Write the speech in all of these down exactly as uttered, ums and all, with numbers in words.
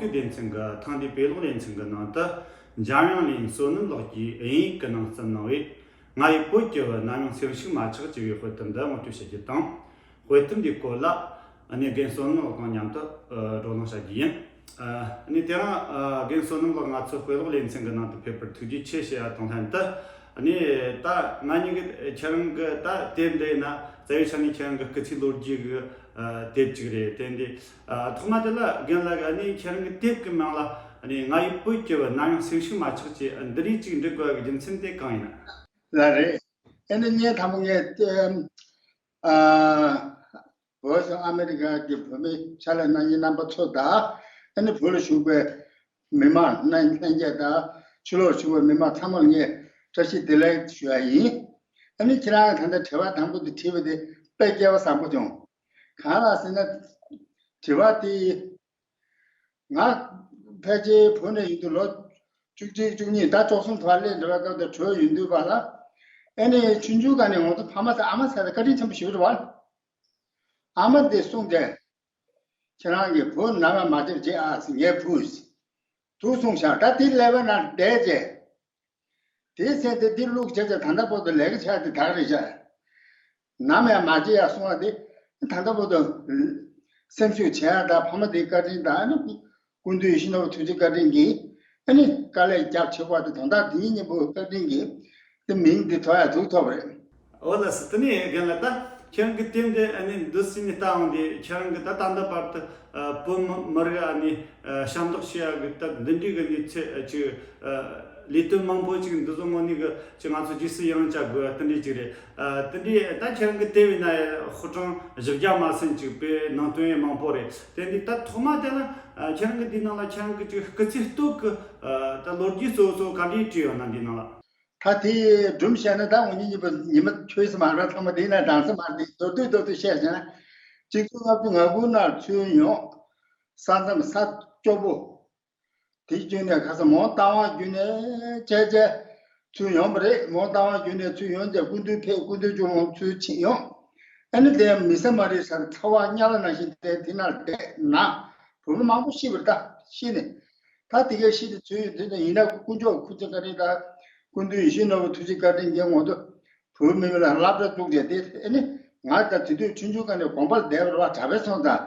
སྡེ་ཚན་གྱི་ཐེངས་འདིའི་དཔེ་ཀློག་ལེ་ཚན་གྱི་ནང་དུ། འཇམ་དབྱངས་ལེན་བསོད་ནམས་ལགས་ཀྱིས་དབྱིན་ཡིག་གི་ནང་གསུམ་གནང་བའི། ང་ཡི་བོད་ཀྱི་བུ་ནམ་ཡང་སེམས་ཤུགས་མ་ཆག་ཅེས་པའི་དཔེ་དེབ་འདི་ངོ་སྤྲོད་བྱ་རྒྱུ་དང་། དཔེ་དེབ་འདིའི་སྐོར་ལ་ཨ་ནི་རྒན་བསོད་ནམས་ལགས་དང་མཉམ་དུ་ཨ་བགྲོ་གླེང་བྱ་རྒྱུ་ཡིན། ཨ་ནི་དེ་རིང་ཨ་རྒན་བསོད་ནམས་ལགས་ང་ཚོའི་དཔེ་ཀློག་ལེ་ཚན་གྱི་ནང་དུ་ཕེབས་པར་ཐུགས་རྗེ་ཆེ་ཞུ་ཡ་དང་ལྷན་དུ། ཨ་ནི་ད་ང་གཉིས་ཀྱིས་ཁྱེད་རང་གི་ད་དེབ་འདི་ཡིན་ན་རྩ་བའི་ཆ་ནས་ཁྱེད་རང་གི་སྐུ་ཚེའི་ལོ་རྒྱུས་ཀྱི་ཨ་དེབ་ཅིག་རེད། དེ་འདི་ཨ་ཐོག་མ་དེ་ལ་རྒན་ལགས་ཀྱིས་ཨ་ནི་ཁྱེད་རང་གི་དེབ་ཀྱི་མིང་ལ་ཨ་ནི་ང་ཡི་བོད་ཀྱི་བུ་ནམ་ཡང་སེམས་ཤུགས་མ་ཆག་ཅེས་འདི་འདྲའི་ཅིག་འབྲི་དགོས་པའི་རྒྱུ་མཚན་དེ་གང་ཡིན་ན། ལགས་རེད། ཨ་ནི་ངས་དང་པོ་ངས་ཨ་བོད་སོང་ཨ་མེ་རི་ཀ་གི་བོད་མི་ཕྱག་ལས་གནང་མཁན་རྣམ་པ་ཚོ་དང་། ཨ་ནི་བོད་ལ་བཞུགས་པའི་མི་མང་ལྷན་ལྷན་རྒྱས་དང་ཕྱི་ལོགས་བཞུགས་པའི་མི་མང་ཚང་མར་ངས་བཀྲ་ཤིས་བདེ་ལེགས་ཞུ་བ་ཡིན། ཨ་ནི་ཁྱེད་རང་གིས་ད་ལྟ་དྲི་བ་དང་པོ་དེ་དྲིས་པ་དེ་དཔེ་སྐལ་བ་བཟང་པོ་བྱུང་། གང་ལགས་ཟེར་ན། དྲི་བ་དེ། ང་ཕལ་ཆེར་བོད་ནས་ཡོང་དུས་ལོ་བཅུ་གཅིག་བཅུ་གཉིས་ཟླ་བཅུ་གསུམ་ཐོག་སླེབས་འགྲོ་བའི་སྐབས་དུ་བྲོས་ཡོང་དུས་བར་ལ། ཨ་ནི་ཆུང་ཆུང་སྒང་ནས་ང་ཚོ་ཕ་མ་ཚོ་ཨ་མ་ཚོ་ལ་བཀའ་དྲིན་ཆེན་པོ་ཞིག་རེད་བ། ཨ་མ་དེས་གསུངས་ཏེ། ཁྱེད་རང་གིས་བུ་ནམ་ཡང་མ་སྐྱེས་བྱེད་ཨ་ཟེར། ངས་བུ་ཟེར། དུ་གསུངས་ཤག་ད་དེ་ཀླད་པའི་ནང་བསྡད་རྗེས། དེའི་ཚེ་དེ་འདི་བླུགས་བྱས་ཙང་ད་ལྟ་བར་དུ་ལས་ཀ་བྱ་དེ་དག་རེད་ཤག་ནམ་ཡང་མ་བརྗེད་ཡ་གསུང་བ་དེ། ད་ལྟ་བར་དུ་སེམས་ཤུགས་ཆེ་ཡ་དང་ཕ་མ་དེའི་བཀའ་དྲིན་དང་། ཨ་ནི་སྐུ་མདུན་ཡིད་བཞིན་ནོར་བུ་ཐུགས་རྗེ་བཀའ་དྲིན་གྱིས། ཨ་ནི་དཀའ་ལས་རྒྱབ་ཆེ་བ་དེ་དོན་དག་དེ་ཉིད་གཉིས་པོའི་བཀའ་དྲིན་གྱིས་དེ་མིང་འདི་ཐོགས་ཡ་འདུག་ཐོབ་པ་རེད། འོ་ལགས་སོ། དེ་ནས་རྒན་ལགས། ད་ཁྱེད་རང་གི་དེབ་འདི་ཨ་ནི་འདི་ཟིན་ནས་ལྟ་འོང་དུས། ཁྱེད་རང་གིས་ད་ད་ལྟ་བར་དུ་ཨ་བོད་མི་མི་རིགས་ཨ་ནི་ཨ་ཞབས་འདེགས་ཞུ་ཡ་གི་སྟབས་འདི་འདྲའི་གི་གནས་ཚུལ་ཨ་ཅིག་ཨ་ལས་དོན་མང་པོ་ཅིག་འདི་ཚོ་དངོས་གནས་གི་ཅིག་ང་ཚོ་རྗེས་སུ་ཡི་རང་བྱ་དགོས་པ་དེ་འདྲའི་ཅིག་རེད། ཨ་དེ་འདྲའི་ད་ཁྱེད་རང་གི་དེབ་ཡིན་ན་ཡང་ཧུར་ཐག་བཞི་བརྒྱ་མ་ཟིན་ཅིག་དཔེ་ནང་དོན་ཡང་མང་པོ་རེད། དེ་འདི་ད་ཐོག་མ་དེ་ལ་ཨ་ཁྱེད་རང་གི་འདི་ནང་ལ་ཁྱེད་རང་གི་ཅིག་སྐུ་ཚེ་སྟོད་གི་ཨ་ད་ལོ་རྒྱུས་གཙོ་བོ་གཙོ་བོ་ག་འདྲའི་བྲིས་ཡོད་ན་འདི་ནང་ལ། ད་དེ་སྒྲུང་བཤད་ན་ད་འུ་གཉིས་གཉིས་པོ་ཉི་མ་འཁྱོལ་ས་མ་རེད། ཚང་མ་དེ་ན་འགྲངས་ས་མ་རེད། དེ་མདོར་བསྡུས་མདོར་བསྡུས་བཤད་བྱས་ན། གཅིག་སྟོང་ལྔ་བཅུ་ང་དགུ་ནང་ཚུར་ཡོང་། ས་མཚམས་ས་སྐྱོ་པོ། དེ་བརྒྱུད་ནས་ཁ་སང་མོན་རྟ་དབང་བརྒྱུད་ནས་བྱས་བྱས་ཚུར་ཡོང་བ་རེད། མོན་རྟ་དབང་བརྒྱུད་ནས་ཚུར་ཡོང་རྗེས་སྐུ་མདུན་ཕེབས། སྐུ་མདུན་ལྗོངས་ལ་ཚུར་ཕྱིན་ཡོང་། ཨ་ནི་དེ་མི་ས་མ་རེད་ཟེར། ཚ་བ་དམྱལ་བ་ནང་བཞིན་དེ་དེ་ན་བསྡད་ན། བོད་མི་མང་པོ་ཤི་བ་རེད། ད་ཤི་ནས། ད་དེ་གའི་ཤི་དེ་ཚུར་ཡོང་དུས་ན། ཡིན་ན་དཀོན་མཆོག་སྐུ་ཚེ་བཀའ་དྲིན་དང་། སྐུ་མདུན་ཡིད་བཞིན་ནོར་བུ་ཐུགས་རྗེ་བཀའ་དྲིན་གྱིས་ང་ཚོ་བོད་མི་ལ་སློབ་གྲྭ་བཙུགས་བྱས་དེ། ཨ་ནི་ང་ད་དེ་དུས་ཆུང་ཆུང་སྒང་ནས་དགོན་པར་བསྡད་པ་རེད་བ། གྲྭ་པས་སོང་ཙང་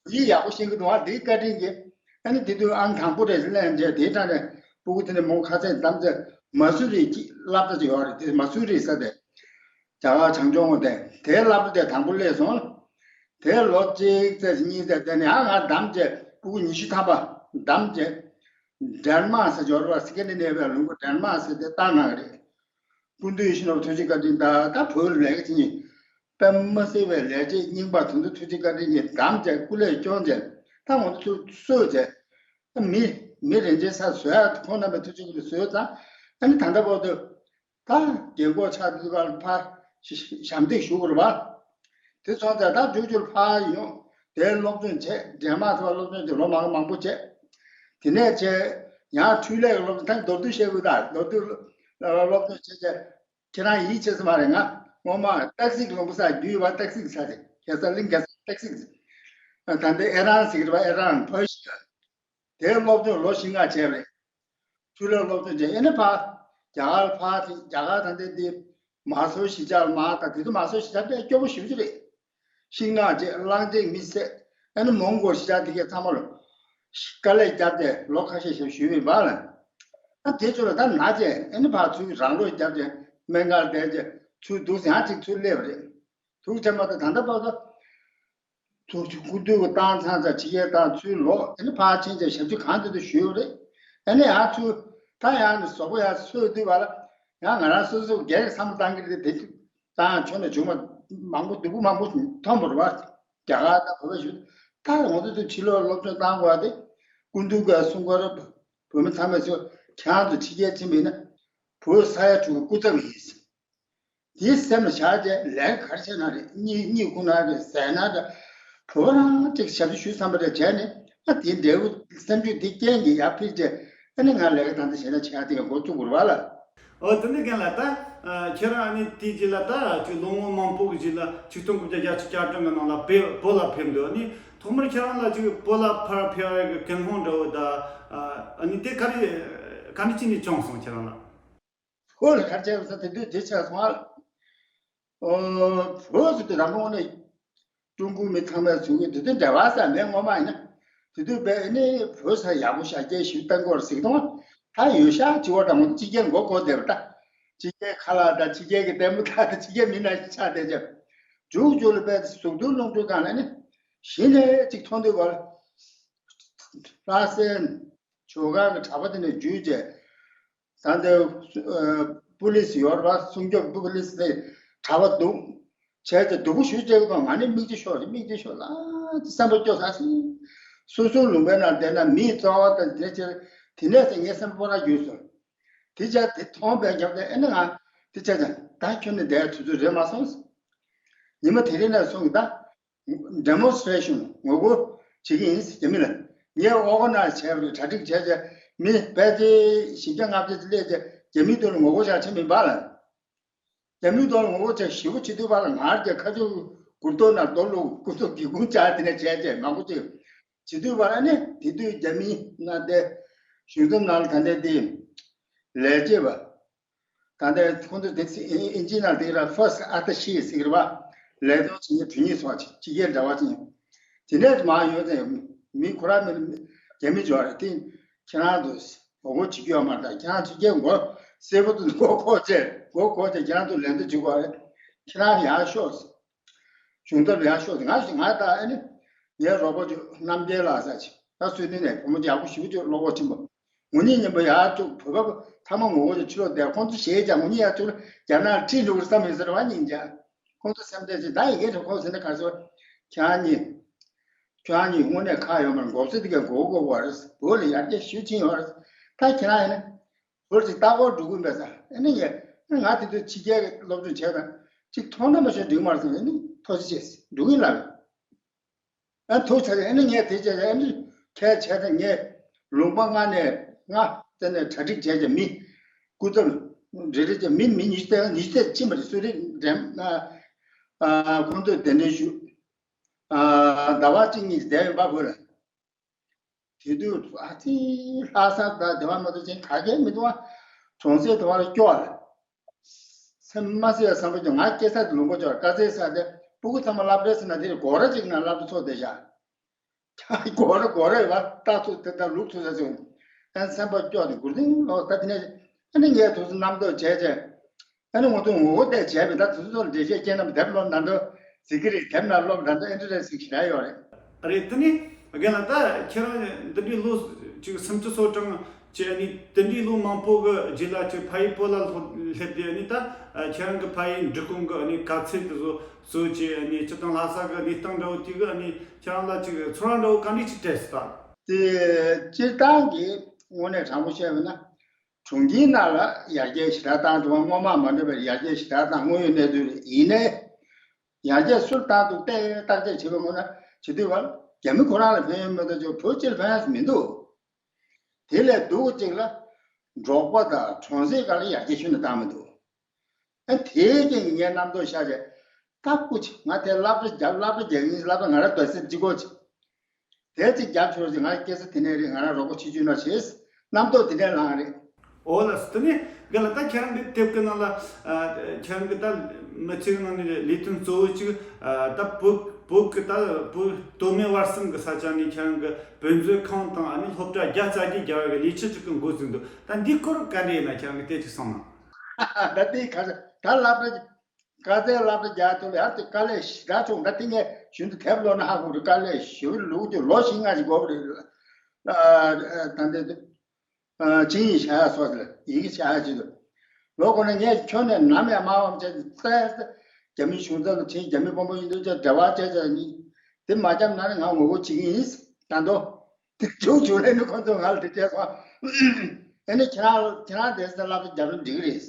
བོད་ཡིག་ཡག་པོ་ཤེས་ཀྱི་འདུག་བ། དེའི་བཀའ་དྲིན་གྱིས། ཨ་ནི་དེ་དུས་ཨང་དང་པོ་རེད་ལེན་བྱས། དེའི་གྲས་ནས་སྤུ་གུ་དེ་ནས་མོ་ཁ་སང་བདམས་བྱས་མ་སུ་རི་གི་སློབ་གྲྭ་ཅིག་ཡོད་རེད། དེ་མ་སུ་རི་ཟེར་དེ། རྒྱ་གར་བྱང་ཕྱོགས་ངོས་དེ། དེའི་སློབ་གྲྭ་དེ་དང་པོ་སླེབས་སོང་། དེའི་ལོ་གཅིག་ཙམ་གཉིས་ཙམ་དེ་ནས་ཨ་ང་བདམས་བྱས། སྤུ་གུ་ཉི་ཤུ་ཐམ་པ་བདམས་བྱས། ཌེན་མཱག་ཟེར་འབྱོར་བ། སི་ཀན་ཌི་ནེ་ཝི་ཡ་ལུང་པ་ཌེན་མཱག་ཟེར་དེ་བཏང་གནང་གི་རེད། སྐུ་མདུན་ཡིད་བཞིན་ནོར་བུ་ཐུགས་རྗེ་བཀའ་དྲིན་དང་། ད་བོད་ལ་ལས་ཀ་བྱེད་མཁན་དཔེ་མི་སྲིད་པའི་ལས་བྱེད་རྙིང་པ་དེ་ཚོ་ཐུགས་རྗེ་བཀའ་དྲིན་གྱིས་བདམས་བྱས། སྐུ་ལས་སྐྱོང་བྱས། ད་ང་ཚོ་གསོས་བྱས། ད་མི་མི་རེ་འཇལ་ས་བཟོ་ཡ། ཁོང་རྣམ་པའི་ཐུགས་རྗེ་ཀུན་ལ་བཟོས་ཙང་། ཨ་ནི་ད་ལྟ་བར་དུ་ད་རྒན་གོག་ཆགས་དུས་བར་ཕར་ཞབས་འདེགས་ཞུ་དགོས་རེད་བ། དེ་སོང་ཙང་ད་མཇུག་མཇུག་ཕར་ཡོང་། དེར་སློབ་སྦྱོང་བྱས། ཌེན་མཱག་ཐོག་སློབ་སྦྱོང་བྱས། ལོ་མང་མང་པོ་བྱས། དེ་ནས་བྱས་ཡང་འཕྲུལ་ལས་ཀྱི་སློབ་སྦྱོང་། ད་མདོར་བསྡུས་བཤད་དགོས། ད་མདོར་བསྡུས་སློབ་སྦྱོང་བྱས་བྱས། ཁྱེད་རང་ཡིད་ཆེས་ས་མ་རེད། ང་སྔོན་མ་ཏག་སིག་ལུང་པ་སར་རྒྱུས་ཡོད་པ། ཏག་སིག་ས་རེད། གེ་སར་གླིང་གེ་སར་ཏག་སིག་ད་ལྟ་ཨེ་རན་ཟེར་གྱི་རེད་པ། ཨེ་རན་ཕོ་ཤི་ཀ་དེར་སློབ་སྦྱོང་ལོ་བཞི་ལྔ་བྱས་པ་རེད། འཕྲུལ་ལས་སློབ་སྦྱོང་བྱས། ཨ་ནི་ཕར་རྒྱ་གར་ཕར་དེ། རྒྱ་གར་ད་ལྟ་དེ་མ་སོར་གཞིས་ཆགས་མ། ད་དེ་དུས་མ་སོར་གཞིས་ཆགས་དཔེ་སྐྱོ་པོ་ཞེ་པོ་ཅིག་རེད། ཤིང་ནགས་བྱས། གླང་ཆེན་མི་བསད། ཨ་ནི་མོང་གོལ་གཞིས་ཆགས་དེ་གས་ཚང་མ་ལ་དཀའ་ལས་བརྒྱབ་སྟེ་ལོ་ཁ་ཤས་ཤིག་བཞུགས་པའི་བར་ལ། ཨ་དེ་ཚོ་ལ་ད་ན་བྱས། ཨ་ནི་ཕར་ཚུར་རང་སྲོག་བརྒྱབ་སྟེ་སྨན་ཁང་བསྡད་བྱས། ཚུར་འདུག་ཟེར་ཡང་ཅིག་ཚུར་སླེབས་པ་རེད། འདུག་བྱས་མ་ཐག་ད་ལྟ་བར་དུ་ཚུར་སྐུ་མདུན་གྱི་བཏང་ཚང་ཚང་། ཕྱི་རྒྱལ་བཏང་། ཚུར་ལོག་ཨ་ནི་ཕར་ཕྱིན་བྱས་ཞབས་ཕྱི་གང་ཐུབ་ཐུབ་ཞུས་པ་རེད། ཨ་ནི་ཡང་ཚུར་ད་ཡང་ནི་གཟུགས་པོ་ཡང་གསོས་དུས་བར་ལ། ཡང་ང་རང་སོ་སོ་སྒེར་གྱི་བསམ་བློ་བཏང་གི་རེད། དེ་དུས་ད་ཆོས་ནས་བྱུང་བ་མང་པོ། སྡུག་པོ་མང་པོ་མཐོང་བ་རེད་བ། རྒྱ་གར་དང་བོད་པ་ཞིག་ད་ང་ཚོ་ཚོ་ཕྱི་ལོགས་སློབ་སྦྱོང་བཏང་དགོས་པ་དེ། སྐུ་མདུན་གྱིས་གསུང་གི་རེད། བོད་མི་ཚང་མས་ཚོ་ཁྱེད་རང་ཚོ་ཕྱི་རྒྱལ་ཕྱིན་པ་ཡིན་ན་བོད་ས་ཡ་དྲུག་གི་སྐུ་ཚབ་ཡིན། དེ་སེམས་ལ་བཞག་བྱས་ལས་ཀ་ག་རེ་བྱས་ན་རེད། གཉིད་གཉིད་ཁུག་ན་རེད། ཟས་ན་རེད། བོད་པ་རང་ཅིག་ཞབས་ཕྱི་ཞུ་བསམ་པ་རེད་བྱས་ནས། ཨ་དེ་འབྲས་བུ་སེམས་ཤུགས་དེ་རྐྱེན་གྱིས་ཡར་འཕེལ་བྱས། ཨ་ནི་ང་ལས་ཀ་ད་ལྟ་བྱས་ན་བྱས་ཡ་དེ་ག་འགོ་བཙུགས་དགོས་རེད་བ་ལ། ཨོ་དེ་འདྲ་རྒན་ལགས། ད་ཨ་ཁྱེད་རང་ཨ་ནི་དེའི་རྗེས་ལ་ད་ཅིག་ལོ་ངོ་མང་པོ་གི་རྗེས་ལ་ཆིག་སྟོང་དགུ་བརྒྱ་བརྒྱད་ཅུ་གྱ་བདུན་གི་ནང་ལ་བོད་བོད་ལ་ཕེབས་འདུག་ཨ་ནི་ ཐོག་མར་ཁྱེད་རང་ལ་ཅིག་བོད་ལ་ཕར་ཕེབས་པའི་ཀུན་སློང་འདྲ་བོ་དང་། ཨ་ནི་དེ་ག་རེ་ག་འདྲ་བྱས་ནས་བྱུང་སོང་ཁྱེད་རང་ལ། བོད་ལ་ག་རེ་བྱས་ཟེར་དེ་དུས་དེ་ཆགས་སོང་ཨ། ཨོ། བོད་ཟེར་དུས་རང་དབང་ནས་ཀྲུང་གོའི་མི་ཚང་མས་ཚུར་གི་དེ་དུས་འབྲེལ་བ་ཟེར་མེད་སྔོན་མ་ཡིན་ན། དེ་དུས་བས་ནི་བོད་ས་ཡག་པོ་ཤ་རྒྱལ་ཞིག་བཏང་དགོས་ཟེར་དང་། ད་ཡོད་ཤག་ཅི་བ་དང་ཕྱི་རྒྱལ་མགོ་སྐོར་བསྡད་པ་ད། ཕྱི་རྒྱལ་ཁ་ལག་དང་ཕྱི་རྒྱལ་གྱི་ལྟད་མོ་ད་དང་ཕྱི་རྒྱལ་མི་སྣ་ཞིག་ཆགས་བསྡད་ཅག་མཇུག་མཇུག་ལ་བས་གཟུགས་འདུལ་སློབ་ཕྲུག་སྒང་ལ་ནི་གཞི་ནས་ཅིག་མཐོང་དུས་བར། ལྷ་སའི་ཇོ་ཁང་གི་གྲྭ་པ་དེ་ནས་བརྒྱུད་བྱས། ད་ལྟ་པུ་ལིས་ཡོད་རེད་པ། སྲུང་སྐྱོབ་པུ་ལིས་དེ་གྲྭ་པ་འདུག་བྱས་ཏེ་སྡུག་པོ་ཞུ་བྱེད་དགོས། ང་ནི་མིག་ཆུ་ཤོར་མིག་ཆུ་ཤོར་ལ་སེམས་པ་སྐྱོ་ས་སི། སོ་སོའི་ལུང་པའི་ནང་བསྡད་ན་མིའི་རྩ་བ་དང་དེ་ཕྱིར་དེ་ནས་ཟེར་ངའི་སེམས་པ་སྤོ་ར་གྱུར་སོང་། དེ་ཆ་དེ་མཐོང་བའི་རྒྱབ་དེ་ཨེ་ནི་ང་དེ་ཆ་ཅང་ད་ཁྱོད་ནི་བསྡད་དུས་ཚོད་རེད་མ་སོང་། ཉི་མ་དེ་རིང་ནས་སོང་གི་ད། Demonstration ངོ་རྒོལ་བྱེད་ཀྱི་ཡིན་རྒྱ་མི་ལ། ངས་organize བྱས་པ་རེད། གྲ་སྒྲིག་བྱས་བྱས་མི་ཕལ་ཆེར་བཞི་བརྒྱ་ལྔ་བརྒྱ་ཅིག་སླེབས་བྱས་རྒྱ་མིའི་ཐོག་ལ་ངོ་རྒོལ་བྱ་ཆེ་མིན་པ་ལ། རྒྱ་མིའི་ཐོག་ལ་ངོ་རྒོལ་བྱས་ཞེ་པོ་བྱེད་དུས་བར་ལ་ངར་གྱི་ཁ་ཆུ་གུར་ཐོག་ནང་རྡོ་བླུགས་ཀུ་ཐུག་སྒེའུ་ཁུང་བཅག་དེ་ནས་བྱས་བྱས་མང་པོ་ཅིག་བྱེད་དུས་བར་ལ་ནི་དེ་དུས་རྒྱ་མི་ནང་དེ་གཞུང་ཚབ་ནང་ལ་ད་ལྟའི་དེ་ལས་བྱེད་པ། ད་ལྟའི་ཁོང་ཚོ་དེ་ཚེ་ཨིན་ཨིན་ཇི་ནང་དེ་ར་first attaché ཟེར་གི་རེད་པ། ལས་དོན་བྱེད་མཁན་དྲུང་ཡིག་སོགས་ཕྱི་རྒྱལ་འབྲེལ་བ་ཅན། དེ་ནས་མ་ཡོད་ཚེ་མི་ཁོ་རང་མི་རྒྱ་མི་འབྱོར་རེད་དེ། ཁྱེད་རང་ཚོ་ངོ་རྒོལ་བྱེད་རྒྱུ་ཡོད་མ་རེད། ད་ཁྱེད་རང་ཚོ་རྒྱལ་མགོ་སེར་པོ་དུ་མགོ་འཁོར་བྱས་མགོ་འཁོར་བྱས་ཁྱེད་རང་ཚོ་ལས་དོན་བྱེད་དགོས་རེད། ཁྱེད་རང་ཡར་ཤོག་གཞུང་ཚབ་ལ་ཡར་ཤོག་ང་ཞིག་ང་ད་ཨ་ནི་ངའི་རོགས་པ་ཅིག་རྣམ་རྒྱལ་ལགས་ཟེར་ཅིག་ད་སུའེ་ཏེན་ནས་བུ་མོ་ཡག་པོ་ཞེ་པོ་ཅིག་བློ་ཁོག་ཆེན་པོ། ངུ་ཉིན་ཉིན་པོ་ཡར་ཅིག་བོད་པ་ཚང་མ་ངུ་ངུ་ཅིག་ཕྱི་ལོགས་བསྡད། ཁོང་ཚོ་ཞེས་ཀྱང་ངུ་ཉིན་ཡར་ཅིག་རྒྱ་ནག་ཁྲིད་འགྲོ་གི་བསམ་ཡོད་ཟེར་བ་ཉིན་ཀྱང་ཁོང་ཚོ་སེམས་ཁྲལ་ཅིག་ད་ཡི་གེ་རེ་ཁོང་ཟེར་ན་ག་ཚོད་ཁྱེད་རང་གཉིས་ཁྱེད་རང་གཉིས་དངོས་གནས་ཁག་ཡོད་མ་རེད། མགོ་ཚོད་དེ་གས་མགོ་སྐོར་བ་རེད། བོད་ལ་ཡར་རྒྱས་ཞེ་པོ་ཕྱིན་ཡོད་རེད། ད་ཁྱེད་རང་ཡིན་ན། བོད་ཅིག་ལྟ་སྐོར་འགྲོ་གི་མེད་ས། ཨ་ནི་ངས་ང་དེ་དུས་ཕྱི་རྒྱལ་གྱི་སློབ་སྦྱོང་བྱས་དང་ཅིག་མཐོང་ན་མ་ཤོད་འགྲིག་མ་རེད་ཟེར། ཨ་ནི་ཐུགས་རྗེ་ཆེ་འགྲོ་གི་ལབ། ཨ་ཐུགས་ཆེ་ཨ་ནི་ངས་དེ་བྱས་ཨ་ནི་ཁས་བྱས་ཏེ་ངས་ལུང་པ་ལྔ་ནས་ལྔ་བཙལ་ནས་གྲ་སྒྲིག་བྱས་ཀྱང་མི་སྐུ་ཚབ་རེ་རེ་བྱས་མི་མི་ཉི་ཤུ་རྩ་ཉི་ཤུ་རྩ་ཕྱིན་པ་རེད། སུ་རེད་འགྲེམ་ཨ་ཁོང་ཚོས་གདན་འདྲེན་ཞུ། ཨ་ཟླ་བ་གཅིག་གཉིས་བསྡད་ཡོད་པ་བོད་ལ། དེ་དུས་ཨ་ཙི་ལྷག་བསམ་དང་བདེ་བ་མ་གཏོགས་ཅན་ག་གེ་མི་འདུག་ཨ། གྲོང་གསེབ་དེ་བ་ལ་སྐྱོ་བ་ལ། སེམས་མ་སྲིད་བསམ་པ་ཀྱང་ང་སྐྱེ་ས་དེ་ལུང་པ་ཅོག་དཀར་མཛེས་ས་དེ་སྤུ་གུ་ཚང་མ་སློབ་གྲྭའི་ཟིན་ན་དེ་རེད། སྒོ་ར་གཅིག་ན་སློབ་གྲྭ་ཚོགས་བསྡད་བཞག་སྒོ་ར་སྒོ་ར་ཡོད་པ་ལྟ་ཚུལ་དེ་ལྟར་ལུག་ཚུལ་ས་ཚུལ་ཨན་སེམས་པ་སྐྱོ་དེ་མགུར་སྟེང་ལོག་ད་དེ་ནས་ཨ་ནི་ངས་དུས་སུ་རྣམ་རྟོག་བྱས་བྱས། ཨ་ནི་ང་ཚོ་ངོ་རྒོལ་དེ་བྱས་པས་ད་དེ་ཚོ་ཚོར་འགྲེལ་བཤད་སྐྱེས་ན་དེབ་ཀློག་ན་འདྲ་ཟིག་གི་རེད། དེབ་ན་ཀློག་ན་འདྲ་ཨེ་འདྲ་རེད་ཟིག་ཞེ་དྲག་ཡོད་རེད། རེད། དེ་ནི་རྒན་ལགས་ད་ཁྱེད་རང་འདི་འདྲའི་ལོ་ཅིག་སུམ་ཅུ་སོ་གྲངས་ཀྱི་ཨ་ནི་དེ་འདྲའི་ལོ་མང་པོ་གི་རྗེས་ལ་ཅིག་ཕ་ཡུལ་བོད་ལ་སླེབས་ཏེ་ཨ་ནི་ད་ཁྱེད་རང་གི་ཕ་ཡུལ་འབྲི་གུང་གི་ཨ་ནི་ག་ཚོད་དེ་ཚོ་བཟོ་ཅིག་ཨ་ནི་སྤྱིར་བཏང་ལྷ་ས་གི་གནས་སྟངས་འདྲ་བོ་དེ་གི་ཨ་ནི་ཁྱེད་རང་ལ་ཅིག་ཚོར་བ་འདྲ་བོ་ག་འདྲ་ཅིག་སྤྲད་སོང་ད། དེ་སྤྱིར་བཏང་གི་དངོས་གནས་དྲང་པོ་བཤད་པ་ན། གྲོང་ཁྱེར་ནང་ལ་ཡར་རྒྱས་ཞེ་དྲག་བཏང་འདུག་པ། སྔོན་མ་མ་འདྲ་བའི་ཡར་རྒྱས་ཞེ་དྲག་བཏང་དངོས་ཡོད་གནས་ཚུལ་རེད། ཡིན་ནའི་ཡར་རྒྱས་སུར་བཏང་འདུག་ལྟ་བརྟག་དཔྱད་བྱེད་པའི་ངོ་ན་བྱེད་དུས་བར་རྒྱ་མི་ཁོ་རང་ལ་ཕན་ཡོན་མེད་དོ་ཅོག་བོད་སྤྱིར་ཕན་ཡོན་མི་འདུག་དེ་ལས་སྡུག་ཅིག་ལ་འབྲོག་པ་དང་གྲོང་གསེབ་སྒང་ལ་ཡར་རྒྱས་ཁྱོན་ནས་བཏང་མི་འདུག་ཨ་དེའི་རྐྱེན་གྱིས་ངས་རྣམ་རྟོག་ཤར་བྱས་ལྟ་སྐུ་ཅིག་ང་དེ་སློབ་གྲྭ་རྒྱབ་སློབ་གྲྭ་རྒྱག་ཡིན། སློབ་གྲྭ་ང་རང་སྡོད་སའི་གཅིག་པོ་ཅིག་དེ་གཅིག་རྒྱབ་ཆོག་ཅིག་ང་སྐྱེ་ས་དེ་ནས་རེད། ང་རང་རོགས་པ་བྱེད་རྒྱུ་ན་བྱེད། རྣམ་རྟོག་དེ་འདྲ་ལངས་རེད། ཨོ་ལགས་སོ། དེ་ནས་རྒན་ལགས་ད་ཁྱེད་རང་གི་དེབ་ཀྱི་ནང་ལ་ཨ་ཁྱེད་རང་གི་ད་མི་ཚེའི་ནང་ནས་ལས་དོན་གཙོ་བོ་གཅིག་ཨ་ད་བོད་བོད་ཀྱི་ད་བོད་སྟོད་སྨད་བར་གསུམ་གྱི་ས་ཆ་ནས་ཁྱེད་རང་གི་བོད་མཛོད་ཁང་དང་ཨ་ནི་སློབ་གྲྭ་བརྒྱ་རྩ་བརྒྱད་བརྒྱབ་པའི་ལས་བྱེད་ཅིག་གི་འགོ་བཙུགས་འདུག་ད་འདིའི་སྐོར་ག་འདྲ་ཡིན་ན་ཁྱེད་རང་གི་དེ་ཅིག་གསུངས་ན། ད་དེ་ག་ད་སློབ་གྲྭ་དཀའ་ཚེགས་སློབ་གྲྭ་རྒྱག་ཐུབ་ཡག་དེ་དཀའ་ལས་ཞེ་དྲག་བྱུང་། ད་དེ་ངས་གཞུང་དུ་དེབ་ཀློག་ན་ཧ་གོ་རེད། དཀའ་ལས་ཞེ་པོ་ལུག་ཀྱི་ལོ་བཞི་ལྔ་ཞིག་འགོར་བ་རེད། ད་འདི་ཅིང་ཡིག་བྱ་ཡག་སོགས་ལ་ཡི་གེ་བྱ་ཡག་ཅིག་ཏུ་ལོ་གོང་ནས་ངས་ཁྱོན་ནས་ནམ་ཡང་མ་འོངས་བྱས་ཏེ་རྒྱ་མི་གཞུང་ཚབ་ལ་ཕྱིན། རྒྱ་མི་དཔོན་པོ་ཡིན་དུས་ཀྱང་འབྲེལ་བ་བྱས་ཀྱང་ནི་དེ་མ་བརྒྱབ་ན་ནི་ང་ངོ་རྒོལ་བྱེད་ཀྱི་ཡིན། ད་དོ་དེ་བྱུང་བྱུང་ལས་ནི་ཁོ་ཚོ་ང་ལ་དེ་བྱས་སོང་། ཨ་ནི་ཁྱེད་རང་ཁྱེད་རང་དེ་སློབ་གྲྭ་རྒྱབ་རུང་འགྲིག་གི་རེད།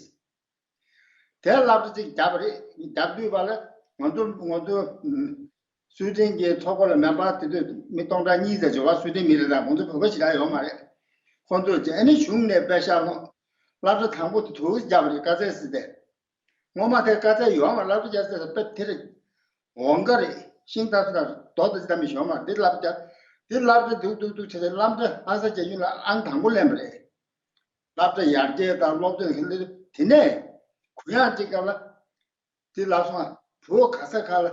དེ་སློབ་གྲྭ་གཅིག་བརྒྱབ་པ་རེད། བརྒྱབ་དུས་བར་ལ་ང་ཚོ་ང་ཚོ་སུའེ་ཏེན་གྱི་ཚོགས་པ་ལ་མེམ་བར་དེ་དུས་མི་སྟོང་ཕྲག་གཉིས་ཙམ་བྱུང་བ། སུའེ་ཏེན་མི་རེད། ད་ཁོང་ཚོ་བོད་པ་ཞེ་དྲག་ཡོད་མ་རེད། ཁོང་ཚོས་ཨ་ནི་གཞུང་ནས་པེ་ཤག་སློང་། སློབ་གྲྭ་དང་པོ་དེ་དུས་བརྒྱབ་པ་རེད། དཀའ་ཚེགས་སི་ཏེ། སྔོན་མ་དེ་དཀའ་ཚེགས་ཡོད་མ་རེད། སློབ་གྲྭ་རྒྱག་ས་དེ་དཔེ་དེ་རེད། འོང་ག་རེད། ཤིང་རྟ་ཚོ་དང་རྡོ་དང་ཅི་ལྟ་མི་ཞོག་མ་འདི་སློབ་གྲྭ། འདི་སློབ་གྲྭ་འདུག་འདུག་འདུག་བྱས་ཏེ་སློབ་གྲྭ་ཨ་ས་རྒྱ་ཡུལ་ལ་ཨང་དང་པོ་ལེན་པ་རེད། སློབ་གྲྭ་ཡར་རྒྱས་དང་སློབ་སྟོན་གྱི་སླེབས་དུས་དེ་ནས་གུ་ཡངས་ཅིག་སྐབས་ལ་དེ་ལབ་སོང་ང་། བུ་ག་ས་ག་ལ་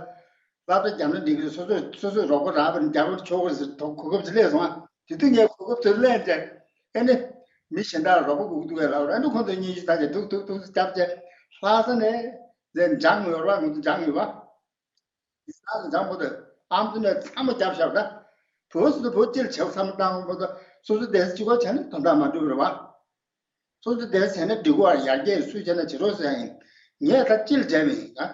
སློབ་གྲྭ་རྒྱབ་ན་འགྲིག་གི་རེད། སོ་སོས་སོ་སོས་རོགས་པ་རག་པ་ནི་རྒྱབ་རོགས་ཆོག་གི་རེད་ཟེར་གོ་སྐབས་དེ་སླེབས་སོང་ང་། དེ་དུས་ངས་གོ་སྐབས་དེ་ལེན་བྱས་ཨེ་ནི་མི་གཞན་དག་ལ་རོགས་པ་དགོས་ཀྱི་འདུག་གས་ལབ་ར། ཨེ་ནི་ཁོང་ཚོས་སྙན་ཞུ་ད་ཅེ་ཐུག་ཐུག་ཐུག་རྒྱབ་བྱས་ལྷ་ས་ནས་ཟེར་འཇང་ཡོད་ར། ང་ཚོ་འཇང་ཡོད་པ། ཡིན་ན་ལ་འཇམ་པོ་དང་ཨམ་སྲུ་ནས་ཚང་མ་རྒྱབ་བཞག་ད། བུ་སུ་བུ་སྤྱིར་བྱེད་བསམ་བློ་བཏང་བ་དང་སོ་སོ་བསྡད་ས་གཅིག་པོ་བྱས་ན་དོན་དག་མ་འགྲུབ་རེད་བ། སོ་སོ་བསྡད་ས་བྱས་ན་འགྲིག་གོ་བ། ཡར་རྒྱས་སུས་བྱས་ན་བྱེད་རོགས་ཟེར་ཡ་ཡིན། ངས་ད་སྤྱིར་བྱས་པ་ཡིན་ད།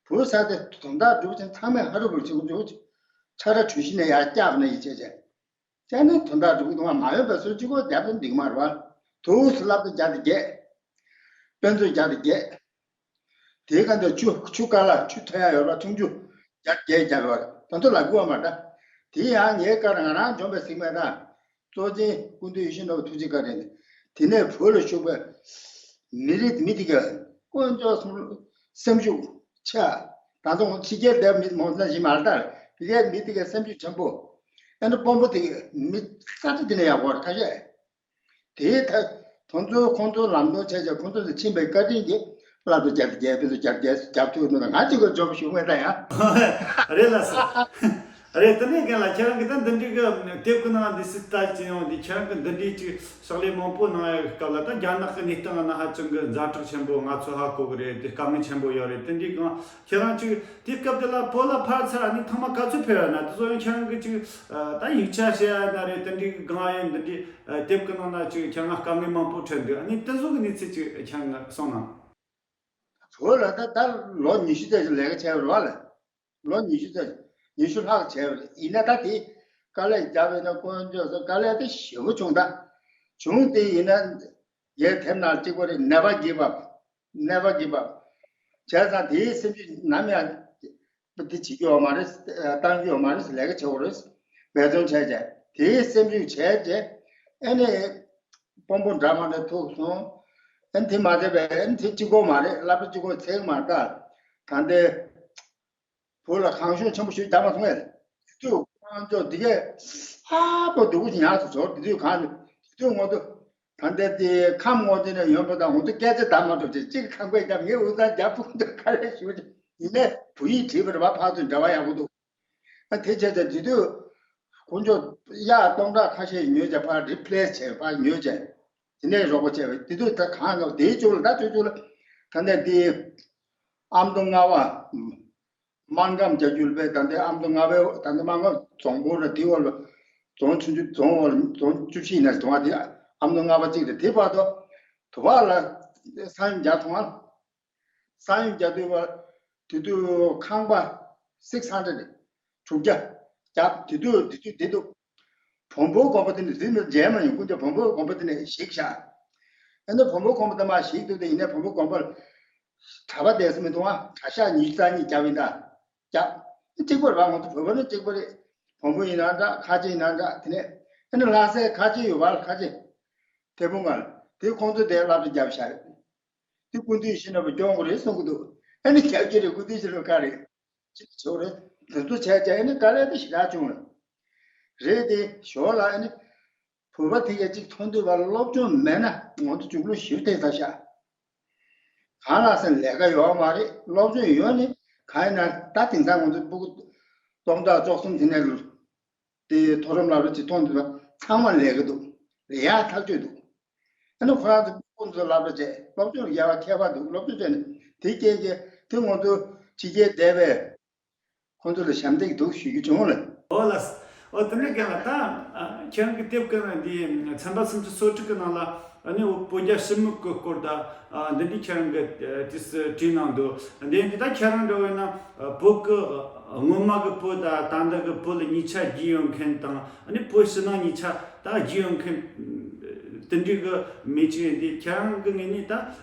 བུ་ས་དེ་དོན་དག་འགྲུབ་ཅིང་ཚང་མས་ཧ་རུ་བུར་བྱེད་དགོས་འགྲོ། ཆ་ར་གྲོས་གཞི་ནས་ཡར་བཀྱག་ནས་ཡིན་བྱས་བྱས། བྱས་ན་དོན་དག་འགྲུབ་ཀྱི་འདུག་མ་མ་འོས་པའི་སོ་གཅིག་པོ་རྒྱབ་ན་འགྲིག་མ་རེད་བ། དུས་སུ་སློབ་གྲྭ་བརྒྱ་དང་བརྒྱད། དཔེ་མཛོད་བརྒྱ་དང་བརྒྱད། དེའི་ཁ་འདི་ཆུ་ཆུ་ཀ་ལ་ཆུ་ཐོན་ཡ་ཡོད་ར། འཐུང་ཆུ་བརྒྱ་བརྒྱད་བརྒྱབ་ཡོད་ར། ད་ཚོ་ལ་དགོས་པ་མ་རེད། དེ་ཡང་ངའི་བཀའ་ང་རང་འཇོན་པའི་སེམས་མེད་ད། གཙོ་ཆེན་སྐུ་མདུན་ཡིད་བཞིན་ནོར་བུ་ཐུགས་རྗེ་བཀའ་དྲིན་དེ་ནས་བོད་ལ་བཞུགས་པའི་མི་རིགས་མི་དེ་ག་དཀོན་མཆོག་གསུམ་སེམས་ཤུགས་ཆེ། ད་དུང་ཕྱི་རྒྱལ་བསྡད་མི་མང་ཚང་ཞིག་མ་རེད་ད། ཕྱི་རྒྱལ་མི་དེ་ག་སེམས་ཤུགས་ཆེན་པོ། ཨ་ནི་དཔོན་པོ་དེ་ག་མི་ས་ཆ་དེ་ནས་ཡག་པོ་རེད་ཁ་ཤས། དེའི་ཐད་ཁོང་ཚོ་ཁོང་ཚོ་ལམ་སྟོན་བྱས་བྱས་ཁོང་ཚོ་ལ་ཕྱིན་པའི་བཀའ་དྲིན་གྱིས་སློབ་གྲྭ་བརྒྱ་དང་བརྒྱད་དཔེ་མཛོད་བརྒྱ་དང་བརྒྱད་རྒྱབ་ཐུབ་ནོ་ང་གཅིག་པུ་འཇོན་པོ་ཞུ་མེད་ད་ཡང་། རེད་ལགས་སོ། རེད། དེ་ནས་རྒན་ལགས་ཁྱེད་རང་གིས་ད་འདི་འདྲའི་གི་དེབ་ཀྱི་ནང་འདི་སྲིད་ལྟ་ཅི་ཡོང་འདི་ཁྱེད་རང་གིས་འདི་འདྲའི་ཅིག་ཕྱག་ལས་མང་པོ་གནང་ཡ་གི་སྐབས་ལ་ད་རྒྱ་ནག་གི་གནས་སྟངས་ནང་ཧ་ཅང་གི་ཛ་དྲག་ཆེན་པོ་ང་ཚོ་ཧ་གོ་གི་རེད། དེ་དཀའ་ངལ་ཆེན་པོ་ཡོད་རེད། དེ་འདྲའི་གང་ཁྱེད་རང་ཅིག་དེ་སྐབས་དེ་ལ་བོད་ལ་ཕར་ཚུར་ཨ་ནི་ཐེངས་མ་ག་ཚོད་ཕེབས་ཡོད་ན། དེ་ཚོ་ཡང་ཁྱེད་རང་གིས་ཅིག་ད་ཡིག་ཆ་བཤད་ཡ་ན་རེད། དེ་འདྲའི་གི་གང་ཡིན་འདི་འདྲའི་དེབ་ཀྱི་ནང་ན་ཅིག་ཁྱེད་རང་དཀའ་ངལ་མང་པོ་འཕྲད་འདུག་ཨ་ནི་དེ་ཚོ་གི་གནས་ཚུལ་ཅིག་ཁྱེད་རང་གསུངས་གནང་། བོད་ལ་ད་ད་ལོ་ཉི་ཤུ་ཙམ་ཞིག་ལས་ཀ་བྱས་པ་རེད་བ་ལ། ལོ་ཉི་ཤུ་ཙམ་ཉི་ཤུ་ལྷག་བྱས་པ་རེད། ཡིན་ན་ད་དེ་དཀའ་ལས་བརྒྱབ་པས་ན་དཀོན་མཆོག་གསུམ་དཀའ་ལས་དེ་ཞེ་པོ་བྱུང་ད། བྱུང་སྟེ་ཡིན་ན་ཡའི་དེབ་ནང་གཅིག་པ་རེད། Never give up, never give up བྱས་ཙང་དེའི་སེམས་ཤུགས་ནམ་ཡང་དེ་བྱེད་རྒྱུ་ཡོད་མ་རེད། བཏང་རྒྱུ་ཡོད་མ་རེད། ལས་ཀ་བྱེད་དགོས་རེད། འབད་བརྩོན་བྱས་བྱས་དེའི་སེམས་ཤུགས་བྱས་བྱས་ཨ་ནི་དཔོན་པོ་འདྲ་མ་འདྲ་ཐུག་སོང་། ཨ་ནི་དེ་མ་བསྡད་པས་ཨ་ནི་དེ་གཅིག་པོ་མ་རེད། སློབ་གྲྭ་གཅིག་པོ་ཚད་མ་ལྟར་ད་ལྟའི་བོད་ལ་གང་བྱུང་ཆེན་པོ་ཞིག་བརྒྱབ་མ་སོང་ངས། དེ་དུས་ཁོང་ཚོ་འདི་གས་ཨ་ཕོ་སྡུག་པོ་ཞིག་ཉག་ཏུ་ཟོར། དེ་དུས་གང་དེ་དུས་ངོ་དུ་ད་ལྟའི་དེ་ཁམས་ངོ་དེ་ནས་ཡོང་པ་དང་ངོ་དུ་སྐད་ཆ་བརྡ་མ་གྲུབ་ཅིག་གཅིག་ཁང་པའི་རྒྱབ་ངས་འུ་ཚང་རྒྱབ་ཕུག་ཏུ་ཁ་རས་ཞུ་ཅིག་ཡིན་ནས་བོད་ཡིག་བྲིས་པ་རེད་བ། ཕར་ཚུར་འབྲེལ་བ་ཡག་པོ་འདུག་ཨ་དེ་བྱས་ཏེ་དེ་དུས་དཀོན་མཆོག་གཡག་སྟོང་ཕྲག་ཁ་ཤས་ཉོས་བྱས་ཕར་རི་པི་ལེ་སི་བྱས་ཕར་ཉོས་བྱས་དེ་ནས་རོགས་པ་བྱས་པ། དེ་དུས་ད་གང་ག་དེའི་ཅུག་ལ་ད་ཅུག་ཅུག་ལ་ད་ནས་དེ་ཨ་མདོ་རྔ་བ་སྨར་ཁམས་རྒྱ་ཁྱུལ་པའི་ད་ལྟའི་ཨ་མདོ་རྔ་བའི་ད་ལྟའི་སྨར་ཁམས་རྫོང་དཔོན་ར་དེ་འོག་ལ་རྫོང་ཆུང་ཆུང་རྫོང་འོག་ལ་རྫོང་བཅུ་བཞི་ཡིན་ན་རྫོང་བ་དེ་ཨ་མདོ་རྔ་བ་གཅིག་རེད། དེ་བར་དུ་དུ་བ་ལ་ས་ཡོམ་རྒྱག་སོང་ང་། ས་ཡོམ་རྒྱག་དུས་བ་དེ་དུས་ཁང་པ་སིག་ཧན་ཌེ་རེད། དྲུག་བརྒྱ་རྒྱབ། དེ་དུས་དེ་དུས་དེ་དུས་བོན་པོའི་དགོན་པ་དེ་ནི་རིམ་པས་མཇལ་མ་ཡོང་། ཀུན་ཀྱང་བོན་པོའི་དགོན་པ་དེ་ནས་ཞིག་བཞག་ཨ་ནི་བོན་པོའི་དགོན་པ་དེ་མ་ཞིག་འདུག་དེ་ཡིན་ནའི་བོན་པོའི་དགོན་པར་གྲྭ་པ་བསྡད་ས་མི་འདུག་ཨ་གྲྭ་ཤག་ཉི་ཤུ་རྩ་གཉིས་བརྒྱབ་ཡིན་ད། བརྒྱབ། གཅིག་པ་རེད་བ། ང་ཚོ་བོད་པ་ནི་གཅིག་པ་རེད། བོན་པོ་ཡིན་ན་འདྲ། ཁ་ཆེ་ཡིན་ན་འདྲ། དེ་ནས་ཨ་ནི་ལྷ་སའི་ཁ་ཆེ་ཡོད་བ། ཁ་ཆེ་ཐེ་བོ་ང་དེ་ཁོང་ཚོ་དེ་སློབ་གྲྭ་བརྒྱབ་བཞག་རེད། དེ་སྐུ་མདུན་ཡིད་བཞིན་ནོར་བུས་སྐྱོང་དགོས་རེད་གསུང་གི་འདུག་ཨ་ནི་རྒྱབ་ཀྱི་རེད། སྐུ་མདུན་ཡིད་བཞིན་ནོར་བུ་ག་རེད། ཅིག་ཆོག་རེད། དེ་ཚོ་བྱས་བྱས་ཨ་ནི་དཀའ་ལས་དེ་ཞེ་དྲག་བྱུང་རེད། རེད་དེ་ཞོར་ལ་ཨ་ནི་བོད་པ་དེ་གས་ཅིག་མཐོང་དུས་བར་སློབ་སྦྱོང་མེད་ན་ང་ཚོ་མཇུག་ལུགས་ཞིབ་ཐེབས་ཚར་ཤག་གང་ལ་སེ་ལས་ཀ་ཡོད་མ་རེད། སློབ་སྦྱོང་ཡོད་ནི་གང་ཡིན་ན་ད་དེང་སང་ང་ཚོ་སྤུ་གུ་སྟོང་ཕྲག་བཅུ་གསུམ་དེ་ནས་དེ་མཐོ་རིམ་སློབ་གྲྭ་ཅིག་མཐོང་དུས་ཚང་མ་ལས་ཀ་འདུག་ཡག་ཐག་ཆོད་འདུག་ཨ་ནི་ཁོ་རང་ཚོ་སྤུ་གུ་ཚོ་སློབ་གྲྭ་བྱས། སློབ་སྦྱོང་རྒྱག་པ་མཁས་པ་འདུག་སློབ་སྦྱོང་བྱས་ནས་དེ་སྐྱེས་ཀྱི་དེ་ང་ཚོ་ཕྱི་རྒྱལ་བསྡད་པའི་ཁོང་ཚོ་ལ་ཞབས་འདེགས་འདུག་ཞུ་རྒྱུ་བྱུང་ལ། ཨོ་ལགས། ཨོ་དེ་ནས་རྒན་ལགས་ད་ཁྱེད་རང་གི་དེབ་ཀྱི་འདི་ཚན་པ་སུམ་ཅུ་སོ་དྲུག་གི་ནང་ལ་ཨ་ནི་བོད་རྒྱ་ཞི་མོལ་གྱི་སྐོར་ད་འདི་འདི་ཁྱེད་རང་གི་དེ་བྲིས་གནང་འདུག་འདི་འདི་ད་ཁྱེད་རང་འདྲ་བོ་ཡིན་ན་བོད་ཀྱི་སྔོན་མ་གི་བོད་ད་ད་ལྟ་གི་བོད་ལ་ཉིན་ཆ་རྒྱུས་ཡོད་མཁན་དང་ཨ་ནི་བོད་ཕྱི་ནང་ཉིན་ཆ་ད་རྒྱུས་ཡོད་མཁན་དེ་འདྲའི་གི་མི་གཅིག་ཡིན་དུས་ཁྱེད་རང་གི་ངོས་ནས་ད་